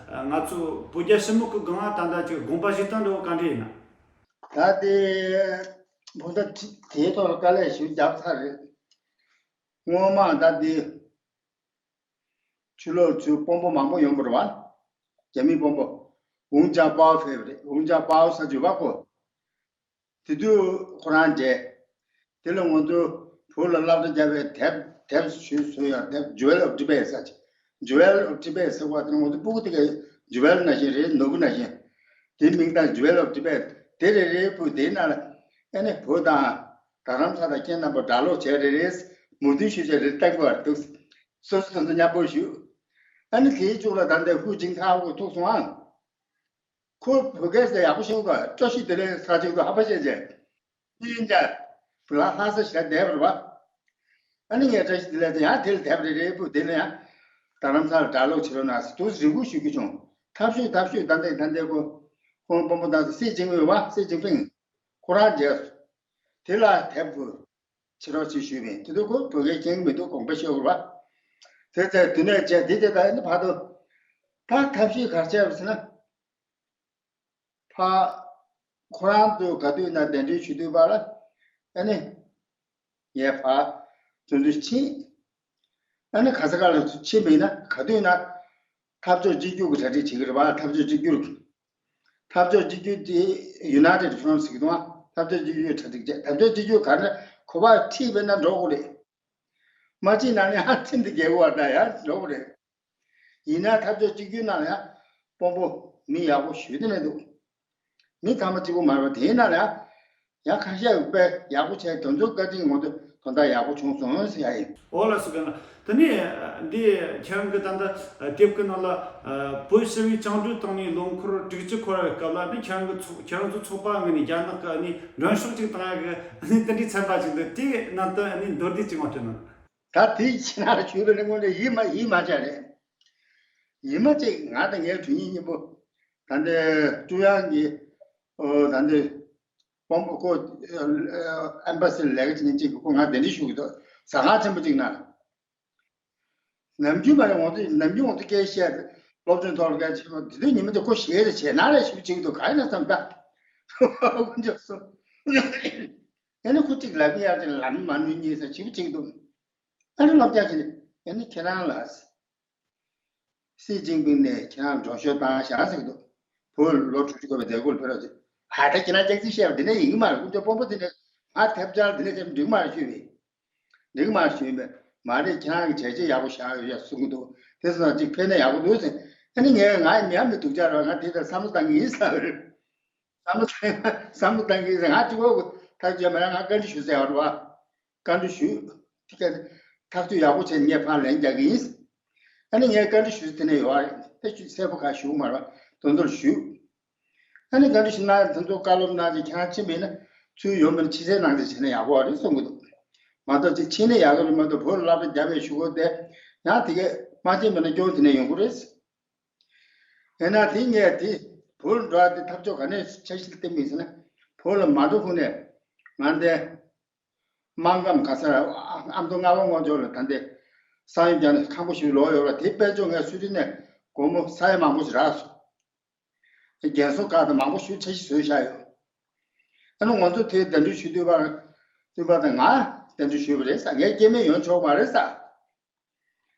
ང་ཚོ་བོད་རྒྱ་ཞི་མོལ་གྱི་སྒང་ལ་ད་ལྟ་ཅིག་དགོངས་པ་བཞེས་སྟངས་འདྲ་བོ་ག་འདྲ་ཡིན་ན། ད་དེ་བོད་ཟླ་དེའི་ཐོག་ལ་དཀའ་ལས་ཞིག་བརྒྱབ་ཚར་རེད། སྔོན་མ་ད་དེ་ཕྱི་ལོགས་ཚུར་དཔོན་པོ་མང་པོ་ཡོང་པ་རེད་བ། རྒྱ་མི་དཔོན་པོ་ཝུང་ཅང་པའོ་ཕེབས་པ་རེད། ཝུང་ཅང་པའོ་ཟེར་གྱི་ཡོད་པ་ཁོ། དེ་དུས་ཁོ་རང་མཇལ། དེ་ལ་ང་ཚོ་བོད་ལ་སློབ་གྲྭ་བརྒྱབ་པའི་དེབ་དེབ་ཞུས་བཟོས་ཡོད། དེབ་Jewel of Tibet ཟེར་ཅིག Jewel of Tibet ཟེར་བ་དེ་ང་ཚོ་སྤུ་གུ་དེ་ག་Jewel ནང་བཞིན་རེད། ནོར་བུ་ནང་བཞིན། དེའི་མིང་དང་Jewel of Tibet དེ་རེ་རེའི་པུ་དེའི་ནང་ལ་ཨ་ནི་བོད་དང་རྡ་རམ་ས་ལ་ཁྱེད་རྣམ་པ་གྲྭ་ལོག་བྱས་རེ་རེས་མོས་མཐུན་ཞུ་བྱས་རེ་བཏང་དགོས་པར་འདུག་སོ་སོ་སོ་སོ་མཉམ་པོ་ཞུ། ཨ་ནི་དེའི་མཇུག་ལ་ད་ལྟའི་ཧུའུ་ཅིན་ཐའོ་གིས་ཐུག་སོང་ཨང་། ཁོ་བོད་སྐད་ཟེར་ཡག་པོ་ཤེས་ཀྱི་འདུག་བཀྲ་ཤིས་བདེ་ལེགས་ཟེར་ཅིག་འདུག་ཧ་པ་བཤད་བྱས། དེ་ཡིན་ཀྱང་བུ་ལ་ལྷ་ས་ཞེ་དྲག་བསྡད་པ་རེད་པ། ཨ་ནི་ངས་བཀྲ་ཤིས་བདེ་ལེགས་དེ་ཡང་དེ་ལ་བསྡད་པ་རེད། རེད་པུ་དེ་ལ་ཡང་རྡ་རམ་ས་ལ་གྲྭ་ལོག་བྱེད་རོགས་གནང་ཟེར་དུས་རེ་སྐུལ་ཞུ་རྒྱུ་བྱུང་། ཐབས་ཤོད་ཐབས་ཤོད་ད་ལྟའི་ད་ལྟའི་ཁོ་ཁོང་དཔོན་པོ་དང་སི་ཅིན་ཕིང་ཡོད་པ། སི་ཅིན་ཕིང་ཁོ་རང་མཇལ་སོང་། དེ་ལ་དེབ་ཁོ་ཕྱིར་རོགས་ཅིག་ཞུས་པས་དེ་དུས་ཁོ་བོད་སྐད་མཁྱེན་གྱི་མི་འདུག་དགོངས་པ་བཞེས་དགོས་པ། དེ་ཚེ་དེ་ནས་བྱས་འདི་དེ་ད་ནི་བར་དུ་ད་ཐབས་ཤེས་ག་རེ་བྱས་པ་ཟེར་ན། ཕ་ཁོ་རང་ཚོ་ག་དུས་ན་གདན་འདྲེན་ཞུ་དུས་བར་ལ་ཨ་ནི་ངས་ཕར་དོན་དུ་ཕྱིན། ཨ་ནི་ག་ས་ག་ལ་ཕྱིན་པ་ཡིན་ན་ག་དུས་ན་འཐབ་ཕྱོགས་གཅིག་གྱུར་གྱི་གྲ་སྒྲིག་བྱེད་ཀྱི་རེད་པ། འཐབ་ཕྱོགས་གཅིག་གྱུར་གྱི། འཐབ་ཕྱོགས་གཅིག་གྱུར་དེ་United Front ཟེར་གྱི་འདུག་ཨ། འཐབ་ཕྱོགས་གཅིག་གྱུར་གྲ་སྒྲིག་བྱས། འཐབ་ཕྱོགས་གཅིག་གྱུར་ག་རེ་གོ་བ་ཁྲིད་པས་ན་འགྲོ་དགོས་རེད། མ་ཕྱིན་ན་ནི་ཨ་ཁྲིམས་དེ་འགལ་བ་འདྲ་ཡང་འགྲོ་དགོས་རེད། ཡིན་ན་འཐབ་ཕྱོགས་གཅིག་གྱུར་ནང་ལ་ཡང་དཔོན་པོ་མི་ཡག་པོ་ཞུ་དེ་ནས་འདུག་མི་ཚང་མ་གཅིག་པོ་མ་རེད་པ། དེའི་ནང་ལ་ཡང་ཡང་ཁ་ཤས་དཔེ་ཡག་པོ་བྱས། དེ་ཚོ་བཀའ་དྲིན་ངོ་དེ་དོན་དག་ཡག་པོ་བྱུང་སོང་ཟེར་ཡ་ཡིན། འོ་ལགས་སོ། རྒན་ལགས། དེ་ནས་འདི་ཁྱེད་རང་གི་ད་ལྟ་དེབ་ཀྱི་ནང་ལ་བོད་ཞི་བའི་བཅིངས་འགྲོལ་བཏང་ནས་ལོ་འཁོར་དྲུག་ཅུ་འཁོར་བའི་སྐབས་ལ་ནི་ཁྱེད་རང་གི་ཚོགས་ཁྱེད་རང་ཚོ་ཚོགས་པ་ངོས་ནས་རྒྱ་ནག་གི་ནི་མགྲོན་ཤོག་ཅིག་བཏང་ཡ་གི་ནི་དེ་འདྲའི་ཚན་པ་ཅིག་འདུག་དེའི་ནང་དུ་ནི་མདོར་བསྡུས་ཅིག་ངོ་སྤྲོད་གནང་། ད་དེ་ཁྱེད་རང་ལ་ཞུས་པ་ནི་དངོས་གནས་ཡིད་མ་ཡིད་མ་ཆེས་རེད། ཡིད་མ་ཆེས། ང་དང་ངའི་གྲོས་ཉིད་གཉིས་པོ་ད་ལྟའི་ཀྲུང་དབྱང་གི་ཨོ་ད་ལྟའི་དཔོན་པོ་ཁོ་ཨེམ་བྷ་སི་ལ་ལས་ཀ་བྱེད་མཁན་གཅིག་གིས་ཁོ་ང་གདན་འདྲེན་ཞུ་གི་འདུག་ཟ་ཁང་ཆེན་པོ་གཅིག་ནང་ནམ་རྒྱུན་མ་རེད། ང་ཚོ་ནམ་རྒྱུན་ང་ཚོ་སྐད་བཤད་སློབ་སྦྱོང་ཐོག་ལ་སྐད་ཆ་བཤད་པ་དེ་དུས་ཉི་མ་དེ་ཁོ་ཞེད་རེ་བྱེད་ན་རེ་ཞིབ་བྱེད་ཀྱི་འདུག་ག་ཡིན་ན་བསམ་ད་ཁོ་འཇོག་སོང་། ཨ་ནི་ཁོ་གཅིག་ལབ་ཀྱི་ཡ་དེ་ལམ་མ་ནུས་གཉིས་ས་ཞིབ་བྱེད་ཀྱི་འདུག་ཨ་ནི་སློབ་སྦྱོང་བྱེད་ནས་ཨ་ནི་ཁྱེད་རང་ལ། སི་ཅིན་ཕིང་ནས་ཁྱེད་རང་མགྲོན་ཤོག་བཏང་བཞག་ཟེར་གྱི་འདུག་བོད་ལོ་དྲུག་ཅུ་འཁོར་བའི་མཛད་སྒོར་ཕེབས་རོགས་བྱེད། ཨ་ད་ཁྱེད་རང་སྐྱག་རྫུན་བཤད་པ་འདི་ནས་ཡིན་གྱི་མ་རེད། ཁོང་ཚོ་དཔོན་པོ་དེ་ནས་ང་ཐེབས་འཆར་འདི་ནས་ཐེབས་འགྲིག་མ་རེད་ཞུས་པས། འགྲིག་མ་རེད་ཞུས་པས། མ་རེད། ཁྱེད་རང་གི་བྱས་རྗེས་ཡག་པོ་བཞག་ཡོད་ཡ་གསུང་གི་འདུག་དེ་སོང་ཙང་གཅིག་ཕེབས་ན་ཡག་པོ་འདུག་ཟེར། ཨ་ནི་ངས་ང་ཉམས་ནས་སྡུག་ཅག་རེད་བ། ང་དེ་ལྟར་བསམ་བློ་བཏང་གི་ཡིན་ཟེར། བསམ་བློ་བཏང་བསམ་བློ་བཏང་གི་ཡིན་ཟེར། ང་གཅིག་པོ་ཐག་གཅོད་མ་རེད། ང་བཀའ་འདྲི་ཞུ་ཟེར་བ་རེད་བ། བཀའ་འདྲི་ཞུས། དེ་ག་ཐག་གཅོད་ཡག་པོ་བྱས་ནས་ངས་ཕར་ལན་རྒྱག་གི་ཡིན། ཨ་ནི་ངས་བཀའ་འདྲི་ཞུས་དེ་ནས་ཡོད་རེད། དེ་ཅུ་གསལ་པོ་ག་ཞུ་མ་རེད། དོན་དོར་ཞུས། ཨ་ནི་བཀའ་འདྲི་ཞུ་ན་དེ་ཚོ་བཀའ་སློབ་གནང་རྗེས་ཁྱེད་རང་ཕྱིན་པ་ཡིན་ན་ཚུར་ཡོང་བ་ན་ཕྱི་གསལ་ནང་གསལ་བྱས་ན་ཡག་པོ་རེད་གསུང་གི་འདུག་མ་གཏོགས་ཅིག་ཕྱིན་ན་ཡག་གི་རེད་མ་གཏོགས་བོད་ལ་སློབ་གྲྭ་བརྒྱབ་པའི་གཞུག་གུ་དེ་ཡང་དེ་གས་མ་ཕྱིན་པ་ན་སྐྱོན་དེ་ནས་ཡོང་གི་རེད། ཡིན་ན་དེ་ངས་དེ་བོད་ལ་འགྲོ་བ་དེ་ཐབས་ཇུས་ག་ནས་འཆར་གཞི་བཏིང་མིན་ཟེར་ན། བོད་ལ་མ་འགྲོ་གོང་ནས་ང་འདི་སྨར་ཁམས་ག་ས་ཨ་མདོ་རྔ་བ་ངོས་ཕྱོགས་ལ་ད་འདི་ས་ཡོམ་རྒྱག་ནས་ཁང་པ་ཞིག་ལོག་ཡོད་ལ། དེ་དཔལ་འབྱོར་ངས་སུ་ཏི་ནས་སྒོར་མོ་ས་ཡ་མང་པོ་ཞིག་རག་སོང་། རྒན་གསོ་ཁག་དང་མང་པོ་ཞིག་འཆར་གཞི་བཟོས་བཞག་ཡོད། ཨ་ནི་ང་ཚོ་དེ་གདན་འདྲེན་ཞུ་དུས་པར་དུས་པར་དང་ང་གདན་འདྲེན་ཞུས་པ་རེད་ཟེར། ངས་སྐྱེ་དམན་ཡོང་ཆོག་མ་རེད་ཟེར།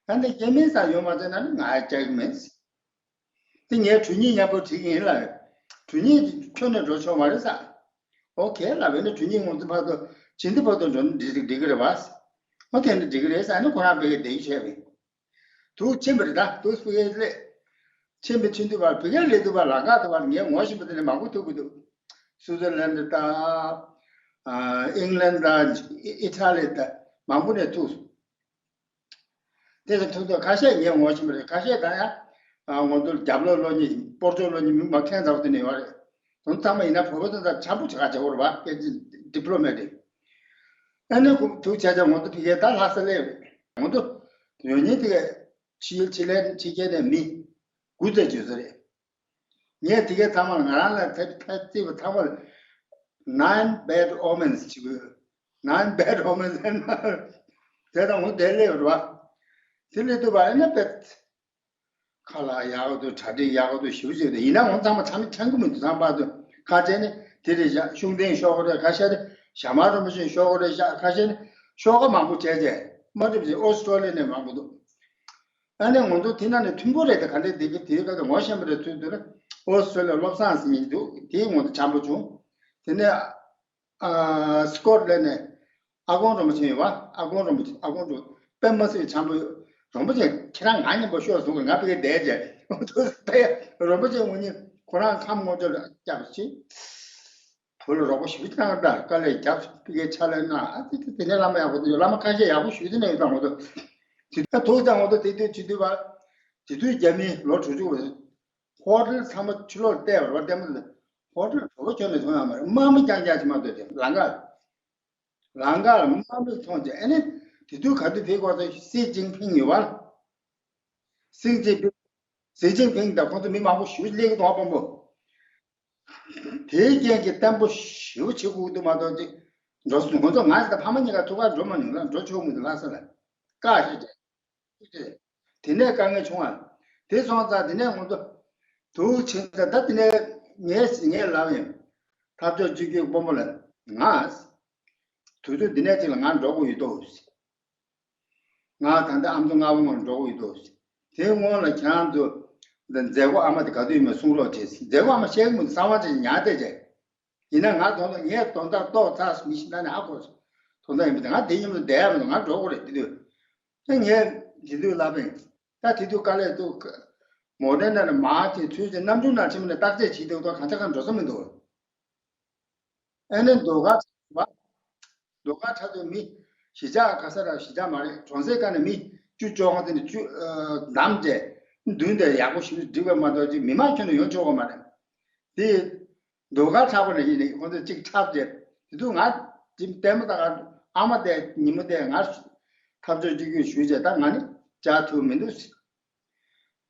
ཨ་ནི་སྐྱེ་དམན་ཟེར་ཡོང་མ་ཐུབ་ན་ནི་ང་སྐྱག་གི་མིན། དེ་ངའི་གྲོས་ཉིད་མཉམ་པོ་བྲིས་ཀྱི་ཡིན་ལ། གྲོས་ཉིད་ཁྱོན་ནས་འགྲོ་ཆོག་མ་རེད་ཟེར། ཨོ་ཁེ་ལབ་པས་ནི་གྲོས་ཉིད་ང་ཚོ་བར་དུ་ཇི་འདི་བར་དུ་འགྲོ་ན་འགྲིག་འགྲིག་གི་རེད་བ། ཨོ་དེ་ནི་འགྲིག་གི་རེད་ཟེར་ནི་ཁོ་རང་བོད་སྐད་བདེ་བྱས་པས། དུ་ཕྱིན་པ་རེད་ད། དུ་བོད་སྐད་སླེབས། ཕྱིན་པའི་ཕྱིན་དུས་བར་བོད་སྐད་སླེབས་དུས་བར་ལམ་ཁ་དུ་བར་ངས་ངོ་ཤེས་པ་དེ་ནི་མང་པོ་ཐུག་གི་འདུག་སུའུ་ཙེར་ལན་ཌི་དང་། ཨ་ཨིང་ལན་དང་ཨི་ཨི་ཊ་ལི་དང་མང་པོ་ནས་ཐུག་སོང་། དེ་ཚོ་ཐུག་ཐུག་ཁ་ཤས་ངས་ངོ་ཤེས་པ་རེད། ཁ་ཤས་དང་ཡང་ང་ཚོ་རྒྱབ་ལོགས་སློབ་གཉེར་སྤོར་ཆོག་སློབ་གཉེར་མི་མང་མཁན་ཚ་བོ་དེ་ནས་ཡོད་རེད། དོན་ཚང་མ་ཡིན་ན་བོད་པ་ཚོ་དང་འཆམ་པོ་བྱེད་ག་བྱེད་དགོས་རེད་བ། སྐད་ཆ་ཌི་པི་ལོ་མེ་ཊི། ཨ་ནི་ཁོ་ཐུག་བྱས་ཙང་ང་ཚོ་ཕ་གིར་ད་ལྷ་ས་སླེབས་རེད། ང་ཚོ་ཡོད་ཉིན་དེ་ག་ཕྱི་ཕྱི་ལན་ཕྱི་རྒྱལ་ནས་མི་དགུ་ཙམ་བྱོས་ས་རེད། ངས་དེ་གའི་ཚང་མར་ང་རང་ལ་ཐད་ཐད་རྩིས་པ་ཚང་མར་nine bad omens ཅིག་དགོས། nine bad omens ཟེར་ན་དེ་དང་འོ་དེ་སླེབས་རེད་བ། དེ་སླེབས་དུས་བ་ཨེ་ན་པད་ཁ་ལག་ཡག་ག་འདུག་གྲ་སྒྲིག་ཡག་ག་འདུག་ཞེ་པོ་བྱས་ཏེ། ཡིན་ན་འོ་ཚང་མ་ཚང་མ་ཚང་གི་མི་འདུག་ཚང་མ་འདུག་ཁ་ཤས་ནི་དེ་རེད་བཞག་ཤུགས་ལྡན་ཤོག་གུ་རེད། ཁ་ཤས་ནི་ཞྭ་དམར་རིན་པོ་ཆེ་ཤོག་གུ་རེད་བཞག་ཁ་ཤས་ནི་ཤོག་གུ་མང་པོ་བྱས་བྱས་མ་འགྲིག་པ་བྱས་ཨོ་སི་ཀྲོ་ལི་ཡ་ནས་མང་པོ་འདུག་ཨ་ནི་ང་ཚོ་དེ་ནང་ནས་མཐུན་པོ་རེད་དེ། ག་འདྲས་འདི་གི་དེའི་སྐབས་དུ་ངོ་ཤེས་པ་རེད། ཚུལ་དུ་ནི་ཨོ་སི་ཀྲོ་ལི་ཡ་བློ་བཟང་ཟེར་མཁན་འདུག་དེའི་ངོ་དེ་འཆམ་པོ་བྱུང་། དེ་ནས་ ཨ་སི་ཀོཊ་ལེན་ནས་ཨ་དཀོན་རིན་པོ་ཆེ་ཡོད་པ། ཨ་དཀོན་རིན་པོ་ཆེ། ཨ་དཀོན་རིན་པོ་ཆེ། དཔེ་མི་སྲིད་འཇམ་པོ་ཡོད། རིན་པོ་ཆེ་ཁྱེད་རང་ང་མཉམ་པོ་ཤོག་གསུང་གི། ང་ཕ་གིར་བསྡད་བྱས་ཕ་རིན་པོ་ཆེ་ངོ་ཉིད་ཁོ་རང་ཁམས་ངོ་ཅོག་ལ་བསྐྱབས་ཤིག་བུ་ལ་རོགས་པ་ཞུ་གི་གནང་ད། དཀའ་ལས་རྒྱབ་ཕ་གིར་ཕྱག་ལས་གནང་། ཨ་ཙི་ཙི། དེ་ནས་བླ་མ་ཡག་པོ་འདུག་བླ་མ་ཁ་ཤས་ཡག་པོ་ཞུ་གི་ནས་ཡོད་ད་ངོ་ཚོ། དེ་ད་ཐུག་ད་ངོ་ཚོ། དེ་དུས་དེ་དུས་བ་དེ་དུས་རྒྱ་མི་ལོ་དྲུག་ཅུ་བ་ཧོ་ཊེལ་ཚང་མ་ཕྱི་ལོགས་བལྟས་པ་རེད་པ། ལྟད་མོ་ལ་ཧོ་ཊེལ་གྲོད་ཁོག་ཁྱོན་ནས་མཐོང་ཡག་མ་རེད། དམག་མི་རྐྱང་རྐྱང་ཅིག་མ་གཏོགས་ཅིག་ལམ་ཁ་ལམ་ཁ་ལ་དམག་མི་མཐོང་བྱས། ཨ་ནི་དེ་དུས་ག་དུས་ཕེབས་གོ་ཚོད། ཞི་ཅིན་ཕིང་ཡོད་པ། ཞི་ཅིན་ཕིང་། ཞི་ཅིན་ཕིང་དང་ཁོང་ཚོ་མི་མང་པོ་ཞེ་པོ་སླེབས་ཀྱི་འདུག་དཔོན་པོ། དེའི་རྐྱེན་གྱིས་བརྟན་པོ་ཞེ་པོ་བྱེད་དགོས་ཀྱི་འདུག་མ་གཏོགས་ཅིག་འགྲོ་སོང་། ཁོང་ཚོ་ང་དང་ཕ་མ་གཉིས་ཀ་ཐུག་གར་འགྲོ་མ་མྱོང་ལ། འགྲོ་ཆོག་མི་འདུག་ལྷ་ས་ལ། བཀག་ཞིག་བྱས། དེ་ནས་དཀའ་ངལ་བྱུང་བ། དེ་སོང་ཙང་དེ་ནས་ང་ཚོ་འདུག་ཕྱིན་ཙང་། ད་དེ་ནས་ངས་ངས་ལབ་ཡིན། འཐབ་ཕྱོགས་གཅིག་གྱུར་དཔོན་པོ་ལ། ང་དུས་ཚོད་འདི་ནས་གཅིག་ལ་ང་འགྲོ་དགོས་ཡོད་དོ། ང་ད་ལྟ་ཨ་མདོ་སྔ་པོ་སྔོན་འགྲོ་དགོས་ཡོད་དོ། དེའི་སྔོན་ལ་ཁྱེད་རང་ཚོ་འདི་མཛད་སྒོ་ཨ་མ་དེ་ག་དུས་ཡིན་མིན་གསུང་རོགས་བྱེད། མཛད་སྒོ་ཨ་མ་བཤད་གི་མི་འདུག་གསང་བ་བྱས་ཉར་བསྡད་བྱས། ཡིན་ན་ང་དོན་དག་ངས་དོན་དག་རྟོགས་ཚར། མི་ཤི་ད་ནས་ཧ་གོ་སོང་། དོན་དག་ཡིན་པ་དེ། ང་དེ་མཉམ་དུ་བསྡད་ཡག་མི་འདུག་ང་འགྲོ་དགོས་རེད་དེ་དུས། ད་ངས་དེ་དུས་ལབ་པ་ཡིན། ད་དེ་དུས་དཀའ་ལས་འདུག་མོ་ཊའི་ནང་ནས་མར་ཅིག་ཚུར་ཅིག་གནམ་གྲུའི་ནང་ཁྲིད་མི་ནས་བརྟག་དཔྱད་བྱེད་དུས་ད་གང་ཆ་གང་འགྲོ་ས་མི་འདུག་ཨ་ནི་ཟློས་གར་ཚོགས་པ། ཟློས་གར་འཁྲབ་སྟོན་མི་གཞིས་ཆགས་ག་ས་ར། གཞིས་ཆགས་མ་རེད། གྲོང་གསེབ་ཁག་ནས་མི་བཅུ་བཅོ་ལྔ་དེ་འདྲ་བཅུ་ཨ་བདམས་བྱས། མདུན་དེར་ཡག་པོ་ཞིག་བསྒྲིགས་པ་མ་གཏོགས་ཅིག་མི་མང་ཁྱོན་ནས་ཡོང་ཆོག་གི་མ་རེད། དེ་ཟློས་གར་འཁྲབ་པ་ནས་ཡིན་ནའི་ཁོང་ཚོས་གཅིག་འཁྲབ་བྱས། དེ་དུས་ང་དེ་ལྟད་མོ་ལྟ་ག་ཨ་མ་དེ་ཉིན་མོ་དེ་ང་འཐབ་ཕྱོགས་གཅིག་གྱུར་ཞུས་བྱས། ད་ང་ནི་བཅར་ཐུབ་མི་འདུག་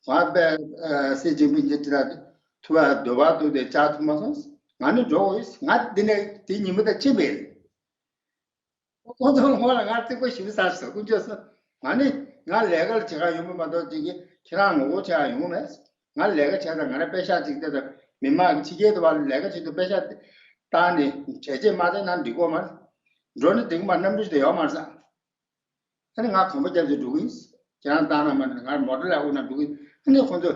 ང་པས་ཨ་སི་ཅིན་ཕིང་གི་དེ་ལ་ཐུག་པ་འདོད་པ་འདུག་དེ་བཅར་ཐུབ་མ་སོང་། ང་ནི་འགྲོ་དགོས། ང་འདི་ནས་དེ་ཉིན་མོ་དེ་ཕྱིན་པ་ཡིན། ཁོང་ཚོ་ངོ་ལ་ང་རྩིག་པ་ཞིག་ཟ་སོང་། དཀོན་མཆོག་གསུམ། ང་ནི་ང་ལས་ཀ་ལ་བྱེད་ག་ཡོང་གི་མ་གཏོགས་ཅིག་གིས་ཁྱེད་རང་ངོ་རྒོལ་བྱེད་ག་ཡོང་གི་མེད། ང་ལས་ཀ་བྱས་དང་། ང་རང་པེ་ཤག་ཅིག་སྟེར་དང་། མི་མང་གི་ཕྱི་རྒྱལ་དུ་བ་ལས་ཀ་བྱེད་དུས་པེ་ཤག་བཏང་ནས་བྱས་རྗེས་མ་བསྟན་ན་འགྲིག་གོ་མ་རེད། འགྲོ་ནི་འགྲིག་མ། གནམ་གྲུ་ཞིག་དེ་ཡོད་མ་རེད་ས། ཨ་ནི་ང་གོམ་པ་རྒྱབ་ཀྱི་འགྲོ་གི་ཡིན། ཁྱེད་རང་བཏང་ན་མ་ནི་ང་མོ་ཊ་ལ་དབུགས་ན་འགྲོ་གི་ཡིན། ཨ་ནི་ཁོང་ཚོ་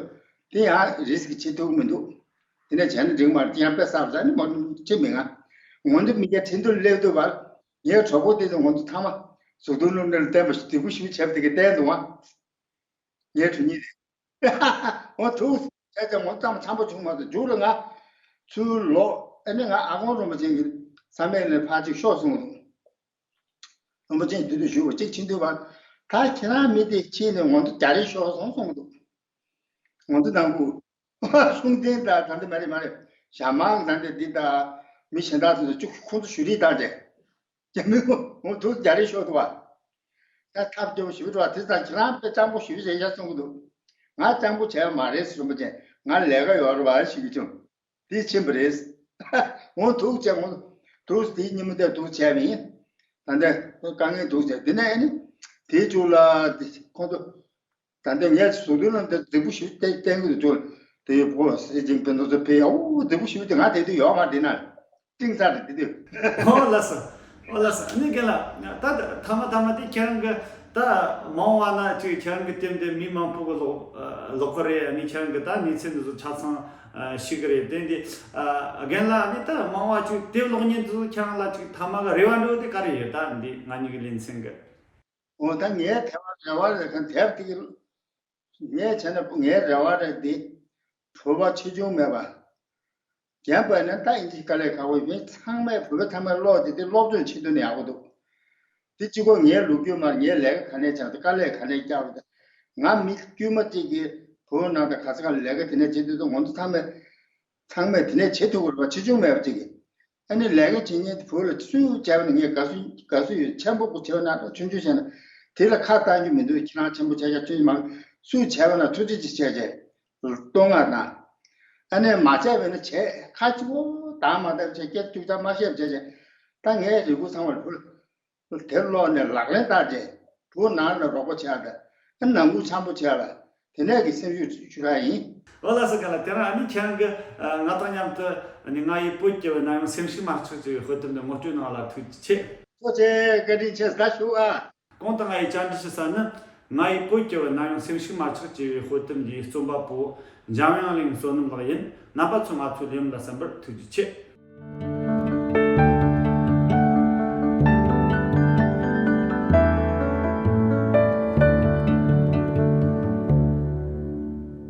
དེ་ཡང་རིས་ཀྱི་བྱེད་ཐུབ་ཀྱི་མི་འདུག་དེ་ནས་བྱས་ན་འགྲིག་མ་རེད། དེ་ཡང་དཔེ་གསར་པ་ཟ་ནི་མོ་ཊ་ཁྲིད་མི་ང་། ངོ་དེ་མི་སྐྱ་ཁྲིན་ཏུ་སླེབས་དུས་བར་ངའི་གྲོགས་པོ་དེ་ཚོ་ང་ཚོ་ཚང་མ་གཟུགས་ཐུང་ལུང་འདྲ་ལ་བསྟན་པ་ཞིག་སྡིག་པོ་ཞིག་བྱས་པ་དེ་གས་བསྟན་འདུག་ཨ། ངའི་གྲོགས་གཉིས་དེ། འོ་ཐུག་བྱས་ཙང་ངོ་ཙམ་འཆམ་པོ་བྱུང་མ་གཏོགས། མཇུག་ལ་ང་ཚུར་ལོག་ཨ་ནི་ང་ཨ་དཀོན་རིན་པོ་ཆེ་གི་ས་མེད་ལ་ཕར་ཅིག་ཤོག་གསུངས་འདུག་རིན་པོ་ཆེ་དེ་དུས་ཞུ་བ་གཅིག་ཕྱིན་དུས་བར། ད་ཁྱེད་རང་མི་དེ་ཕྱིན་ནས་ང་ཚོ་རྒྱ་རིགས་ཤོག་སོང་གསུངས་འདུག་ང་ཚོ་ནང་ཁུལ་གསུང་རྟེན་དང་ད་འདི་མ་རེད་མ་རེད། ཞྭ་དམར་གྱི་ད་འདི་འདི་དང་མི་གཞན་དག་ཚོ་ཚོ་ཅིག་ཁོང་ཚོ་ཞུ་རིས་བཏང་རྗེས། རྒྱ་མི་ཁོ་ང་ཚོ་རྒྱ་རིགས་ཤོག་འདུག་བ། ད་ཐབས་སྐྱོ་པོ་ཞེ་པོ་འགྲོ་བ། དེ་ཙང་ཁྱེད་རང་དཔེ་སྤྱང་པོ་ཞེ་པོ་བྱས་ཤག་གསུང་གི་འདུག་ང་སྤྱང་པོ་བྱས་པ་མ་རེད་ཟེར། རིན་པོ་ཆེ་ང་ལས་ཀ་ཡོད་རེད་བ་ཞུ་གི་བྱུང་། དེ་ཕྱིན་པ་རེད། འོ་འདུག་བྱས། འོ་འདུག་དེའི་ཉིན་མོ་དེར་འདུག་བྱས་པ་ཡིན། ད་ལྟ་དཀའ་ངལ་འདུག་བྱས། དེ་ནས་ཨ་ནི་དེའི་མཇུག་ལ་དེ་ཁོང་ཚོ་ད་ལྟ་ངས་ཟུར་དུ་ལ་འདི་རྫིག་པོ་ཞིག་བསྟན་བསྟན་གི་འདུག་དེ་བོ་སི་ཅིན་ཕིང་དེ་ཚོ་ཕེབས། འོ་རྫིག་པོ་ཞིག་དེ་ང་དེ་དུས་ཡོད་མ་རེད། དེ་ན་ཏིང་ཙག་རེད་དེ་དུས། ཨོ་ལགས་སོ། ཨོ་ལགས་སོ། ཨ་ནི་རྒན་ལགས། ད་ཐ་མ་ཐ་མ་དེ་ཁྱེད་རང་གི་ད་མ་འོངས་པ་ན་ཅིག་ཁྱེད་རང་གི་ལྟེམ་དེ་མི་མང་པོ་གི་ལོག་ལོག་གི་རེད། ཨ་ནི་ཁྱེད་རང་གི་ད་གནས་ཚུལ་འདི་ཚོ་ཆ་ཚང་ཤེས་གི་རེད། དེ་འདི་རྒན་ལགས། ཨ་ནི་ད་མ་འོངས་པ་ཅིག་དེབ་ཀློག་མཁན་དེ་ཚོ་ཁྱེད་རང་ལ་ཅིག་ཐ་མ་གི་རེ་བ་འདྲ་བོ་དེ་ག་རེ་ཡོད། ད་འདི་ང་གཉིས་ཀྱི་ལེ་ཚན་གི། འོ་ད་ངའི་དེབ་རེ་བ་རེ་གང་དེབ་དེ་གི་ངས་བྱས་ན་ངའི་རེ་བ་རེ་འདི་བོད་པ་ཆེ་ཆུང་མེད་པ། རྒན་པ་ནས་ད་ཨིན་ཇི་དཀའ་ལས་ཁག་པོ་ཡིན། ཚང་མས་བོད་པ་ཚང་མས་ཀློག་དེ་དེ་སློབ་སྦྱོང་བྱེད་དུས་ནས་ཡག་པོ་འདུག་དེ་གཅིག་པོ་ངའི་ལོ་རྒྱུས་མ་རེད། ངའི་ལས་ཀ་ག་ནས་སྦྱངས་འདུག་དཀའ་ལས་ག་ནས་བརྒྱབ་འདུག་ང་མི་དཀྱུས་མ་གཅིག་གིས་བོད་ནང་དང་ག་ས་ག་ལ་ལས་ཀ་དེ་ནས་བྱེད་དུས་ང་ཚོ་ཚང་མས་ཚང་མས་དེ་ནས་བྱེད་ཐུབ་དགོས་རེད་པ། ཆེ་ཆུང་མེད་པ་གཅིག་གིས། ཨ་ནི་ལས་ཀ་བྱེད་མཁན་དེ་བོད་ལ་སུས་བྱས་པ་ན་ངས་དགའ་བསུ་དགའ་བསུ་ཡོད། ཆེན་པོ་བྱས་པ་ན་ཆུང་ཆུང་བྱས་ན་དེ་ལ་ཁ་བཏང་རྒྱུ་མི་འདུག་ཁྱེད་རང་ཆེན་པོ་བྱས་ཤག་ཆུང་ཆུང་མ་སུས་བྱས་པ་ན་ཐུགས་རྗེ་ཆེ་བྱས་བྱས་བསྟོད་བསྔགས་དང་། ཨ་ནི་མ་བྱས་པ་ན་བྱས་ཁ་གཅིག་པོ་དང་མ་བཏབ་བྱས་སྐད་ཐུག་ཚ་མ་བཤད་བྱས་བྱས། ད་ངས་རེ་སྐུལ་ཚང་མ་ལ་བོད་དེབ་ཀློག་ནས་ལག་ལེན་བསྟར་ཏེ་བོད་ནང་ལ་རོགས་པ་བྱས་པ། ནང་ཁུལ་འཆམ་པོ་བྱས་པ། དེ་ནས་ཀྱི་སེམས་ཤུགས་ཞུ་ར་ཡིན། ཨོ་ལགས་སོ། རྒན་ལགས། དེ་རིང་ཨ་ནི་ཁྱེད་རང་གིས་ང་དང་མཉམ་དུ་ཨ་ནི་ང་ཡི་བོད་ཀྱི་ནམ་ཡང་སེམས་ཤུགས་མ་ཆག་ཅེས་པའི་དཔེ་དེབ་འདི་ངོ་སྤྲོད་གནང་བ་ལ་ཐུགས་རྗེ་ཆེ། ཐུགས་རྗེ་ཆེ། བཀའ་དྲིན་ཆེ། ད་ཞུ་ཨ། གོང་དུ་ང་ཡིས་བཅར་འདྲི་ཞུ་ས་ནི་ང་ཡི་བོད་ཀྱི་ནམ་ཡང་སེམས་ཤུགས་མ་ཆག་ཅེས་པའི་དཔེ་དེབ་འདིའི་རྩོམ་པ་པོ་འཇམ་དབྱངས་གླིང་བསོད་ནམས་ལགས་ཡིན། རྣམ་པ་ཚོས་ང་ཚོའི་ལས་རིམ་ལ་གསན་པར་ཐུགས་རྗེ་ཆེ།